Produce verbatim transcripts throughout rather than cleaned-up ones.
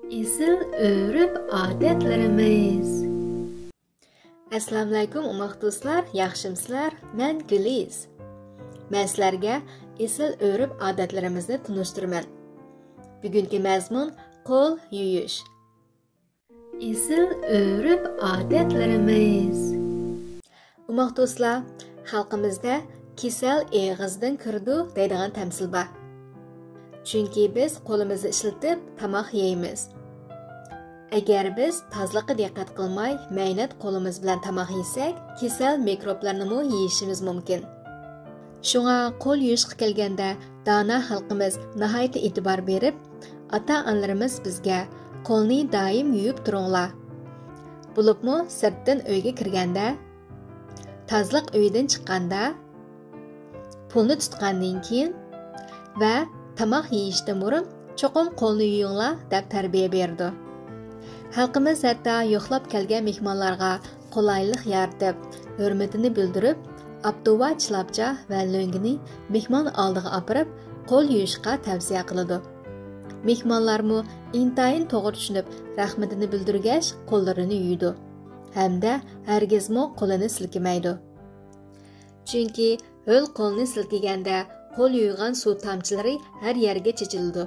ئېسىل ئۆرپ-ئادەتلىرىمىز. ئەسسالامۇئەلەيكۇم، ئوماق دوستلار، ياخشىمۇسىلەر؟ مەن گۈلىز. مەن سىلەرگە ئېسىل ئۆرپ-ئادەتلىرىمىزنى تونۇشتۇرىمەن. بۈگۈنكى مەزمۇن: قول يۇيۇش. ئېسىل ئۆرپ-ئادەتلىرىمىز. ئوماق دوستلار، خەلقىمىزدە «كېسەل ئېغىزدىن كىرىدۇ» دەيدىغان تەمسىل بار. چۈنكى بىز قولىمىزنى ئىشلىتىپ تاماق يەيمىز. ئەگەر بىز تازىلىققا دىققەت قىلماي، مەينەت قولىمىز بىلەن تاماق يېسەك، كېسەل مىكروبلارنىمۇ يېيىشىمىز مۇمكىن. شۇڭا قول يۇيۇشقا كەلگەندە، دانا خەلقىمىز ناھايىتى ئېتىبار بېرىپ، ئاتا-ئانىلىرىمىز بىزگە «قولنى دائىم يۇيۇپ تۇرۇڭلار. بولۇپمۇ سىرتتىن ئۆيگە كىرگەندە، تازىلىق ئۆيىدىن چىققاندا، پۇلنى تۇتقاندىن كېيىن ۋە تاماق يېيىشتىن بۇرۇن چوقۇم قولنى يۇيۇڭلار» دەپ تەربىيە بېرىدۇ. خەلقىمىز ھەتتا يوقلاپ كەلگەن مېھمانلارغا قولايلىق يارىتىپ، ھۆرمىتىنى بىلدۈرۈپ، ئاپتوۋا، چىلاپچا ۋە لۆڭگىنى مېھمان ئالدىغا ئاپىرىپ، قول يۇيۇشقا تەۋسىيە قىلىدۇ. مېھمانلارمۇ ئىنتايىن توغرا چۈشىنىپ، رەھمىتىنى بىلدۈرگەچ، قوللىرىنى يۇيىدۇ ھەمدە ھەرگىزمۇ قولىنى سىلكىمەيدۇ. چۈنكى ھۆل قولنى سىلكىگەندە، قول يۇيغان سۇ تامچىلىرى ھەر يەرگە چېچىلىدۇ.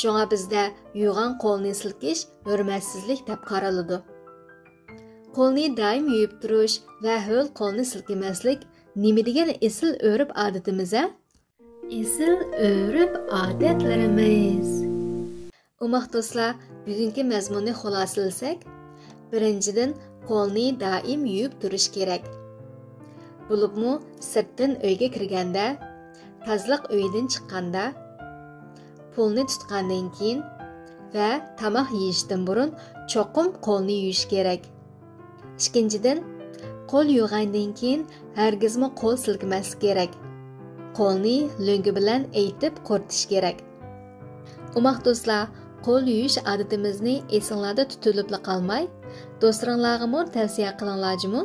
شۇڭا بىزدە يۇيغان قولنى سىلكىش ھۆرمەتسىزلىك دەپ قارىلىدۇ. قولنى دائىم يۇيۇپ تۇرۇش ۋە ھۆل قولنى سىلكىمەسلىك نېمە دېگەن ئېسىل ئۆرپ-ئادىتىمىز ھە؟ ئېسىل ئۆرپ-ئادەتلىرىمىز. ئوماق دوستلار، بۈگۈنكى مەزمۇننى خۇلاسىلىسەك، بىرىنچىدىن، قولنى دائىم يۇيۇپ تۇرۇش كېرەك. بولۇپمۇ سىرتتىن ئۆيگە كىرگەندە، تازىلىق ئۆيىدىن چىققاندا، پۇلنى تۇتقاندىن كېيىن ۋە تاماق يېيىشتىن بۇرۇن چوقۇم قولنى يۇيۇش كېرەك. ئىككىنچىدىن، قول يۇغاندىن كېيىن ھەرگىزمۇ قول سىلكىمەسلىك كېرەك. قولنى لۆڭگە بىلەن ئېيتىپ قۇرۇتۇش كېرەك. ئوماق دوستلار، قول يۇيۇش ئادىتىمىزنى ئېسىڭلاردا تۇتۇلۇپلا قالماي، دوستلىرىڭلارغىمۇ تەۋسىيە قىلىڭلار جۇمۇ.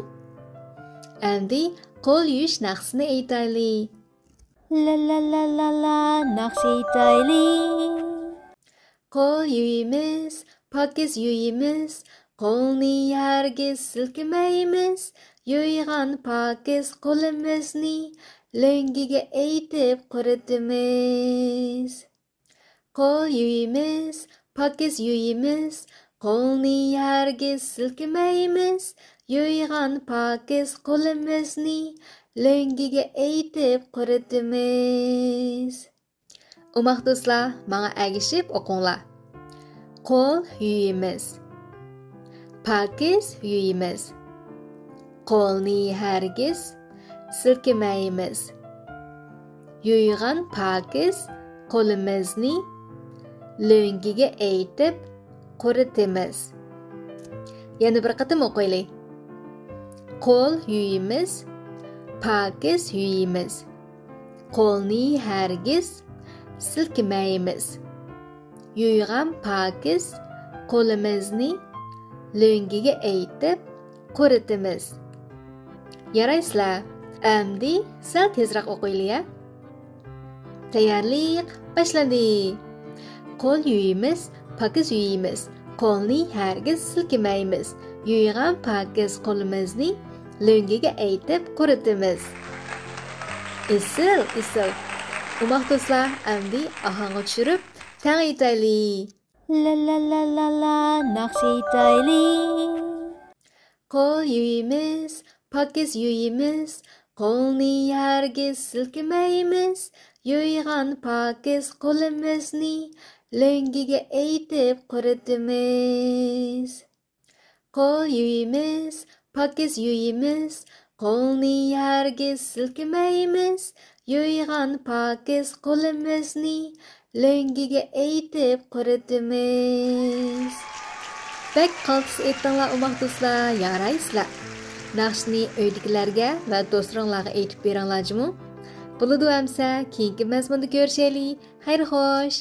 ئەمدى قول يۇيۇش ناخشىسىنى ئېيتايلى. لا لا لا لا لا، ناخشا ئېيتايلى. قول يۇيىمىز، پاكىز يۇيىمىز، قولنى ھەرگىز سىلكىمەيمىز. يۇيغان پاكىز قولىمىزنى لۆڭگىگە ئېيتىپ قۇرۇتىمىز. قول يۇيىمىز، پاكىز يۇيىمىز، قولنى ھەرگىز سىلكىمەيمىز. يۇيغان پاكىز قولىمىزنى لۆڭگىگە ئېيتىپ قۇرۇتىمىز. ئوماق دوستلار، ماڭا ئەگىشىپ ئوقۇڭلار. قول يۇيىمىز. پاكىز يۇيىمىز. قولنى ھەرگىز سىلكىمەيمىز. يۇيغان پاكىز قولىمىزنى لۆڭگىگە ئېيتىپ قۇرۇتىمىز. يەنە بىر قېتىم ئوقۇيلى. قول يۇيىمىز، پاكىز يۇيىمىز. قولنى ھەرگىز سىلكىمەيمىز. يۇيغان پاكىز قولىمىزنى لۆڭگىگە ئېيتىپ قۇرۇتىمىز. يارايسىلەر، ئەمدى سەل تېزرەك ئوقۇيلى ھە. تەييارلىق باشلاندى. قول يۇيىمىز، پاكىز يۇيىمىز. قولنى ھەرگىز سىلكىمەيمىز. يۇيغان پاكىز قولىمىزنى لۆڭگىگە ئېيتىپ قۇرۇتىمىز. ئېسىل، ئېسىل. ئوماق دوستلار، ئەمدى ئاھاڭغا چۈشۈرۈپ تەڭ ئېيتايلى. لا لا لا لا لا، ناخشا ئېيتايلى. قول يۇيىمىز، پاكىز يۇيىمىز، قولنى ھەرگىز سىلكىمەيمىز. يۇيغان پاكىز قولىمىزنى لۆڭگىگە ئېيتىپ قۇرۇتىمىز. قول يۇيىمىز، پاكىز يۇيىمىز، قولنى ھەرگىز سىلكىمەيمىز. يۇيغان پاكىز قولىمىزنى لۆڭگىگە ئېيتىپ قۇرۇتىمىز. بەك قالتىس ئېيتتىڭلار، ئوماق دوستلار، يارايسىلەر. ناخشىنى ئۆيدىكىلەرگە ۋە دوستلىرىڭلارغا ئېيتىپ بېرىڭلار جۇمۇ. بولىدۇ ئەمسە، كېيىنكى مەزمۇندا كۆرۈشەيلى. خەير خوش.